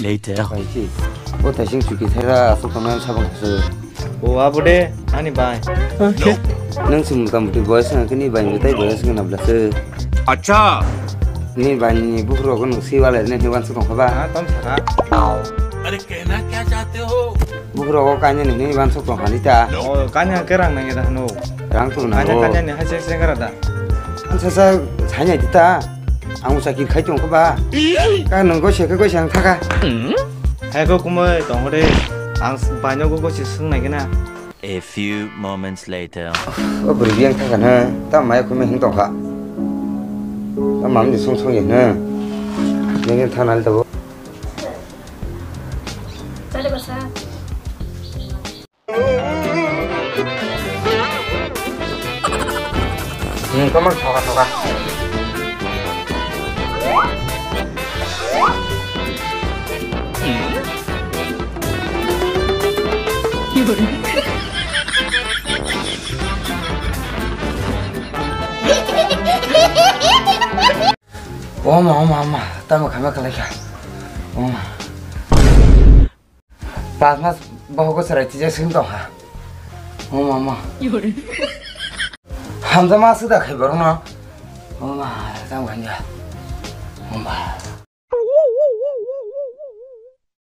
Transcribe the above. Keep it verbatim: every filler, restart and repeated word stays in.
Later. Bai si. O taising chuki thaira aswk tongnai sabang se. O abo de ani bai. Nang si muta muti boys nang kini bai mutai boys nang nabla se. Acha. Ni bai ni bukhro ko nang si wala ne ni wan sukong ba. Ah, tom sara. Are kehna kya chahte ho? Bukhro ko kanya ni ni wan sukong hani ta. O kanya kerang nang ida no. Rang tu na. Kanya kanya ni hai se se kara da. Sa sa sai nai ta. Ang usa kir khai tong ba. Ka nang go se ka go sang thaka. Hai ko kumai tong de. Ang baino go go si sung nai gina. A few moments later. O bwrwi yang thaka na. Ta mai kumai hing tong kha. Ta mam ni sung sung ye na. Neng thana le ta bo. Chale basa. Hmm, kamu thoka thoka. Oma, oma, oma, tamo khama kalaika. Oma. Pas mas bohogo chwrai twijak swng tong kha. O mama. Hamjama swda khai borokno. O ma, tamo khainja. O ma.